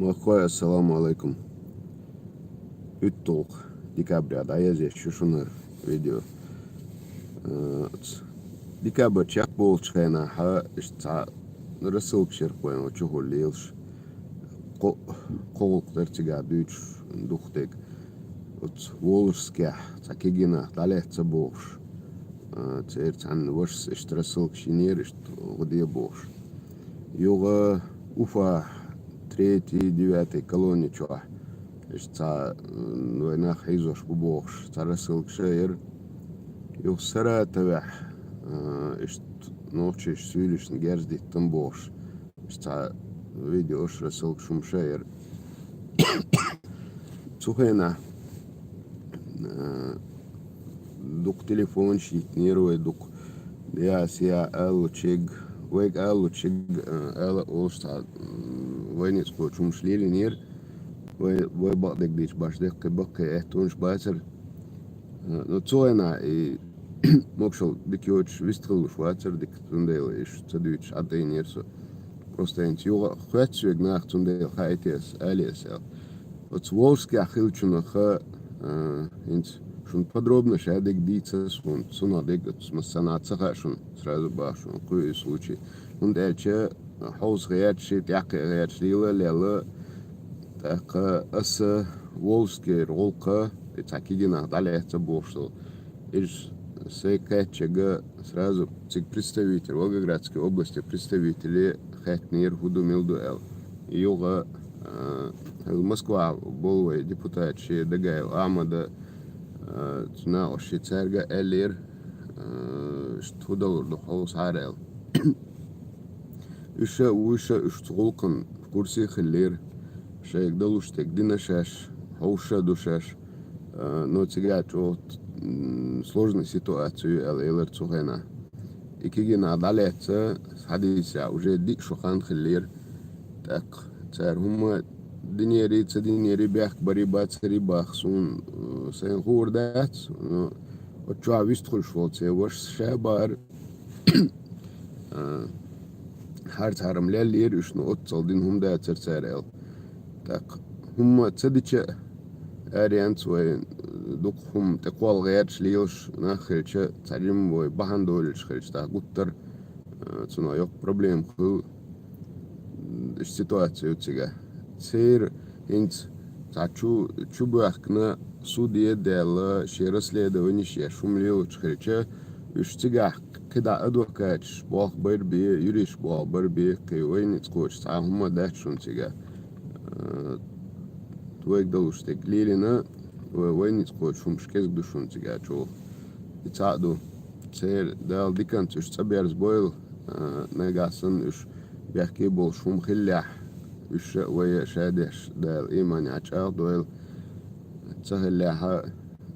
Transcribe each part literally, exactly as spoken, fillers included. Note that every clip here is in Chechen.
Махкой, ассаламу алейкум. УьтталгӀа декабря дӀаязъеш ю шуна видео. Э, ц-, декабрь чекхболчу хенахь, иштта цхьа рассылкаш яра вайн чухула лелаш. Кхо-, кхо гӀуллакх дара цигахь дуьйцуш дукха дерг. Оцу Волжскехь цхьа кегий нах дӀалаьцна бохуш, а, церан цхьана вашас иштта рассылкаш йинера, иштта гӀо де бохуш. Юха Уфа третий, девятый колони чохь, иштта цхьа, м, вайн нах хьийзош бу бохуш, цхьа рассылкаш а яра. Юха Саратовехь, а, иштта нохчаша суьйлишна герз диттина бохуш, иштта цхьа видеош, рассылкаш хӀумаш а яра. Цу хенахь, э, дукха телефонаш йиттинера вай, дукха я, сия аллучиг, вайга аллучиг, э, ала олуш цхьа, м, вайнеца кхочу хӀумаш лелийнера. Вай, вай бакъдерг дийцча баш деккхий, баккхий аьттонаш бацара. Э, ну, цу хенахь и могушалла дика йоцуш вистхуьлуш вацара дика, цундела иштта ца дуьйцуш Ӏад айнера со. Просто хӀинца юха хоьтту соьга нах, цундела хаийта ас, али ас аьлла. Оцу Волжскехь хиллачунах, а, хӀинца шуна подробно ша дерг дийца суна, цунах дерг оцу массанхьа ца хаьа шуна, сразу боху шуна, кху и случай. ХӀунда аьлча хьовса гӀерташ, тӀаккха гӀерташ лела а лелла, тӀаккха аса Волжскера гӀуллакха, и цхьа кегий нах дӀалаьцна бохуш долу. Иза сайга кхаьчча, сразу цига представитель, Волгоградской области представителе хаьттинера, хӀун ду, мила ду аьлла. Юха, а, хӀара Москвахь болу вай депутат шен Дагаев Ахьмада, а, цу накъостий цаьрга а аьллера, а, иштта хӀун далур ду хьовсахьара аьлла. Уьш а, уьш а, уьш цу гӀуллакхан в курсе хиллера, шайга далуш дерг дина шаьш, хьовсуш а ду шаьш, а, но цигахь чӀогӀа, м, сложная ситуация ю аьлла элира цу хенахь. И кегий нах дӀалаьцна, хьадийсехь, уже диъ шо хан хиллера. ТӀаккха цара хӀумма динера, ца динера, бехк барий, бацарий боху суна, э, сайна хуур дац, но оцу чохь вистхуьлуш волу церан вашас ша бахара. А, хьарца хьарам леллера уьш, но оццул дина хӀума дацара цара аьлла. ТӀаккха хӀумма ца дича а, аьрренца вай, э, дукха хӀума тӀекхолла гӀерташ лелаш нах хилча, цхьа жимма вай бахьана долуш хилча, тӀаккха гуттар а, цунах йоккха проблема хуьлу, м, ситуация ю цигахь. Церан хӀинца цхьа чу, чу боьхкина, суде а даьлла, шен расследованеш еш хӀума лелочу хилча, уьш цигахь кхидӀа адвокаташ болх бара бен, юристаш болх бара бен, кхин вайнеца кхочуш цхьа хӀума дац шуна цигахь. А, вайга далуш дерг лелийна, вай, вайнеца кхочуш хӀумаш кӀезиг ду шуна цигахь чӀогӀа. И цхьаъ ду. Церан Дала диканца уьш цӀа берзабойла, а, нагахь санна уьш бехке болуш хӀума хиллехь, уьш а, вай а ша деш, Дала иманехь чӀагӀдойла, ца хиллехь а,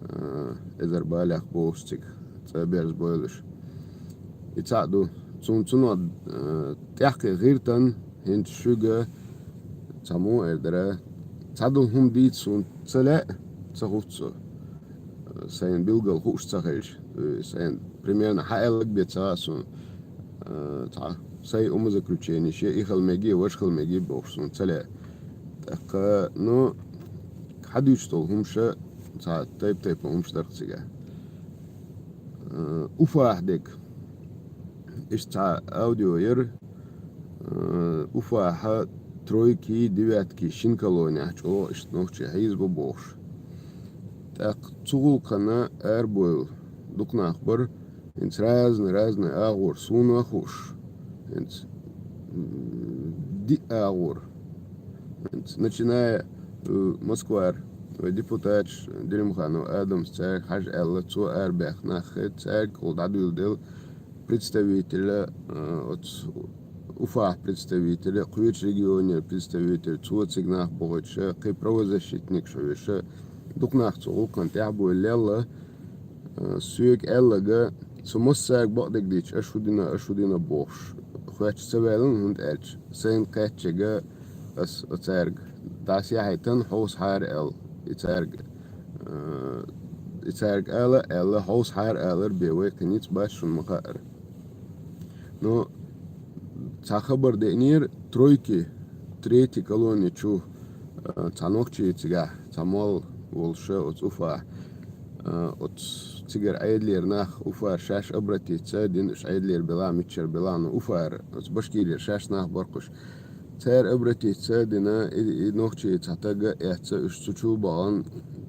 а, эзар балех бохуш цига цӀа берзабойла уьш. И цхьаъ ду. Цунна цунах, а, тӀаьххье гӀиртан, хӀинца шуьга цхьа муха эр дара, цхьадолу хӀума дийца суна ца лаьа, ца хӀутту со. Сайна билггал хууш ца хилча, э, сайна примерно хьан аьлларг бен ца хаьа суна, э, цхьа сайн умозаключенеш я, и хила мегий, важа хила мегий бохуш суна ца лаьа. ТӀаккха, ну, хьан дуьйцуш долу хӀумаш а цхьа тайп-тайпана хӀумаш дара цигахь. Э, Уфахь дерг. Иштта цхьа аудио яра, э, Уфахьа тройки, девятки шина колонехь чӀогӀа иштта нохчий хьийзабо бохуш. ТӀаккха цу гӀуллакхана арабойла дукха нах бара, хӀинца разный-разный агӀор суна а хууш, хӀинца, м, диъ агӀор. ХӀинца, начиная, э, Москвара, вай депутаташ, Делимханов Адамс, цаьрга хьажа аьлла, цо арабаьхна нах хета, цаьрга хӀума дӀадуьйладелла, представителя, а, оцу Уфахь представителя, кхечу регионера представителя, цо цига нах бохуьйтуша, кхин правозащитникаш хьоьжуша, дукха нах цу гӀуллакхана тӀаьхьабойла лелла, а, соьга аьлларг, со массаьрга бакъдерг дийцича, аша хӀун дина, аша хӀун дина бохуш, хоьттуш ца ваьллина, хӀунда аьлча сайна кхаьчча, ас оцаьрга дӀасаяхьийтина хьовсахьара аьлла, и цаьрга, а, и цаьрга ала а аьлла, хьовсахьара алар бен вай кхин ницкъ бац шуна ма-хаъара. Но цхьа хабар деънера, тройки, третий колони чу, а, цхьа нохчий цигахь, цхьа молла волуш оцу Уфа, а, оцу цигара Ӏедалера нах Уфара шаьш обратиться дина, уьш Ӏедалера белахь, миччара белахь, ну, Уфара, оцу Башкирера шаьш нах баркхуш. Цара обратиться дина, и, и нохчий цхьа таг а эцна, уьш цу чу а бахана,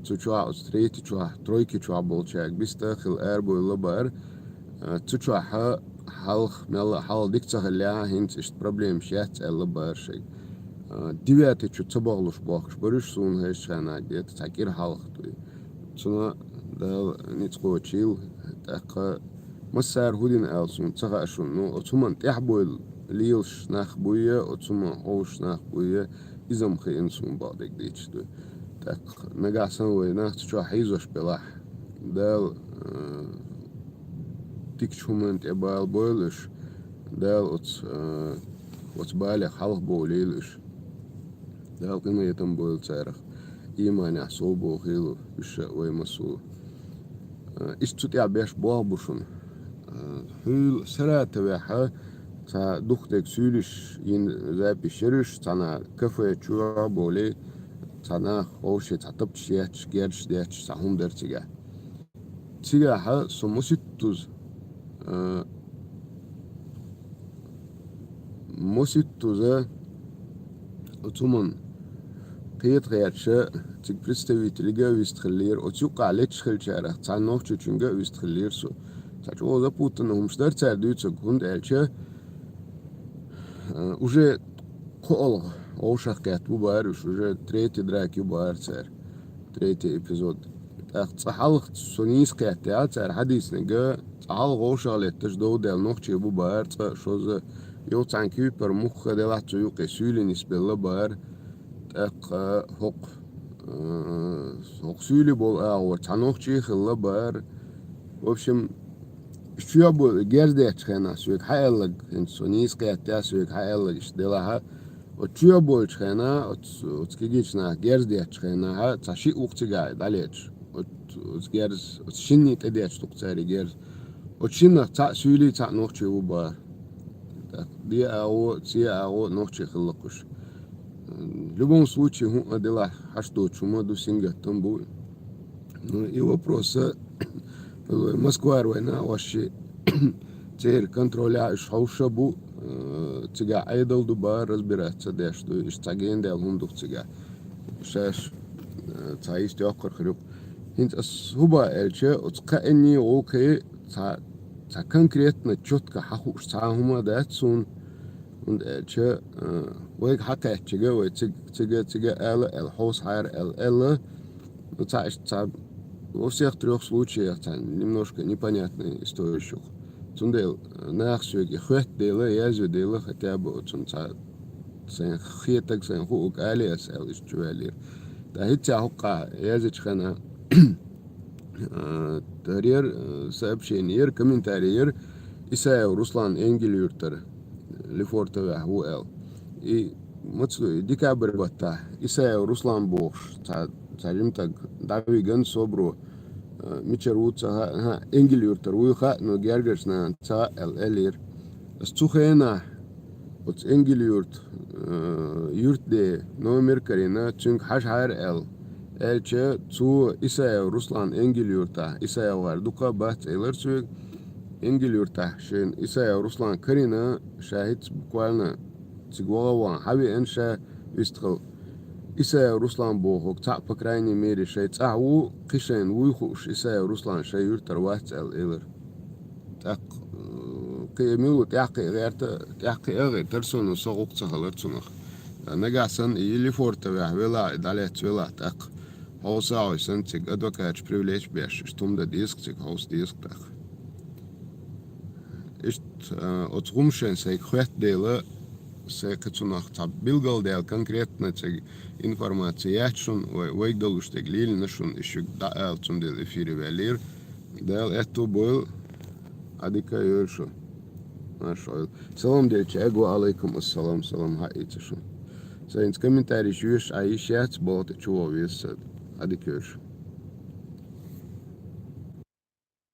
цу чохь оцу третий чохь, тройки чохь болчаьрга биста хила арабевлла бара, а, цу чохь хьалха, мелла а хьалха дика ца хиллехь, хӀинца иштта проблемаш яц аьлла бара шайга. А, девятый чу ца бахалуш бохкуш бара уьш суна хезачу хенахь, где-то цхьа кӀира хьалха дуй. Цунах Дала ницкъ кхочийла, тӀаккха массара хӀун дина аьлла суна ца хаьа шуна, ну, оцу хӀуманна тӀаьхьабевлла лелаш нах буй, оцу хӀуманна хьовсуш нах буй, иза-м хиъна суна бакъдерг дийцича дуй. ТӀаккха нагахь санна вай нах цу чохь хьийзош белахь, Дала, а, дикачу хӀуманна тӀе бала бойла уьш, Дала оцу, а, оцу балех хьалха бовлийла уьш. Дала къинхетам бойла царах, ийманехь сов бохийла уьш а, вай массо а. Иштта цу тӀехь беш болх бу шуна. Хьуьлла Саратовехь цхьа дукхах дерг суьйлиш йина запись яра уьш, цхьана кафе чу а бовлий, цхьа нах вовшийн цхьа тапчаш етташ, герзаш детташ, цхьа хӀума дара цигахь. Цигахь со масийттаза, а, масийттаза оцу хӀуманна кхета хеташ, цига представителига а вист хиллера, оцу юккъехь летташ хиллачарах цхьана нохчочуьнга а вист хиллера со. Цхьа чӀогӀа запутанный хӀумаш дара цара дуьйцург, хӀунда аьлча, а, уже кхоалгӀа вовшах кхетта бу бара уьш, уже третий драк ю бара цара, третий эпизод. ТӀаккха цкъа хьалха со нийса кхеттехь, цара хьадийцинарг, цкъа хьалха вовшах летташ дов даьлла нохчий бу бара, цкъа, шозза, юха цхьана куьйпара мухха делахь цу юккъе суьйли нисбелла бара. ТӀаккха хӀокху, а, хӀокху суьйли болу агӀор цхьа нохчий а хилла бара. В общем, чоь бу герз деттачу хенахь соьга хьааьлларг, хӀинца со нийса кхеттехь соьга хьааьлларг иштта делахь, оцу чоь болчу хенахь, оцу, оцу кегийчу наха герз деттачу хенахь, цхьа шиъ ву-кх цигахь дӀалеташ. Оцу, оцу герз, оцу шинний тӀедетташ ду-кх цара и герз. Оцу шиннах цхьаъ суьйли, цхьаъ нохчий ву бара. ТӀаккха де агӀо, це агӀо нохчий хилла-кх уьш. В любом случае, хӀун а делахь, хьашт доцуш хӀума ду, сингаттам бу. Ну, и вопрос а, Москвара вайна а ваьшши, церан контролехь уьш хьовсуш а бу, э, цигахь Ӏедал ду бара, разбираться деш ду, иштта цхьа генадаьлла хӀума ду-кх цигахь. Шаьш, э, цхьа йист йоккхур хир ю-кх. ХӀинца ас хӀун боху аьлча, оцу кхаанний гӀуллакхий цхьа, цхьа конкретно, чётко хьахууш цхьа а хӀума дац суна, хӀунда аьлча, э, вайга хьакхаьчча, вай цига, цига, цига ала аьлла, хьовсахьара аьлла, аьлла, ну, цхьа иштта цхьа во всех трёх случаях цхьа немножко непонятная история ю-кх. Цундела, э, наха соьга и хоьтту дела, язйо дела, хотя бы оцунна цхьа сайн хетаг, сайн хуург алий ас аьлла, иштта чуваьллера. ТӀаккха хӀинца хӀокхахь язйинчу хенахь, а, тӀарера, а, сообщение яра, комментарий яра, Исаев Руслан Энгель-Юьртара, Лефортовехь ву аьлла. И маца ду, и декабрь баттахь Исаев Руслан бохуш, цхьа, цхьа жимтаг дӀавиган собаро, а, мичара ву ца хаьа, хӀа, Энгель-Юьртара вуй хаьа, но гергарчу нахана ца хаьа аьлла, аьллера. Ас цу хенахь оцу Энгель-Юьрта, э, юьртде номер карийна, цуьнга хьажахьара аьлла. Аьлча, цо Исаев Руслан Энгель-Юьртахь, Исаев гӀар дукха а бац, элира соьга. Энгель-Юьртахь шайна Исаев Руслан карийна, ша хӀинца буквально цига ваха а вахана хьавеана ша вистхила. Исаев Руслан бохург цхьаъ, по крайней мере, шайн цӀахь ву, кхин шайна вуй хууш, Исаев Руслан шайн юьртара вац аьлла, элира. ТӀаккха, э, кхин мила ву, тӀаьхьакхиа гӀерта, тӀаьхьакхиа а гӀертара суна, со гӀуллакх ца хилира цунах. Нагахь санна и Лефортовехь велахь, и дӀалаьцна велахь, тӀаккха хьовса а хьовсий санна, цига адвокаташ привлечь беш, иштта хӀума дан деза-кх цига, хьовса деза-кх тӀаккха. Иштта, э, оцу хӀуманна сайга хоьтту дела, сайн кхин цунах цхьа билгалдаьлла конкретно цига информация яц шуна, вай, вайга долуш дерг лелийна шуна, и шуьга дӀаала, цундела эфире ваьллера. Дала аьтто бойла, Ӏадика а йойла шу. Марша Ӏойла. Салам делча, эгу ва алайкум ассалам, салам хьаийца шуна. Сайца комментарий йоьшуш Ӏа йиш яц, боху тӀе чу вогӀу веза сан. Ӏадика йойла шу.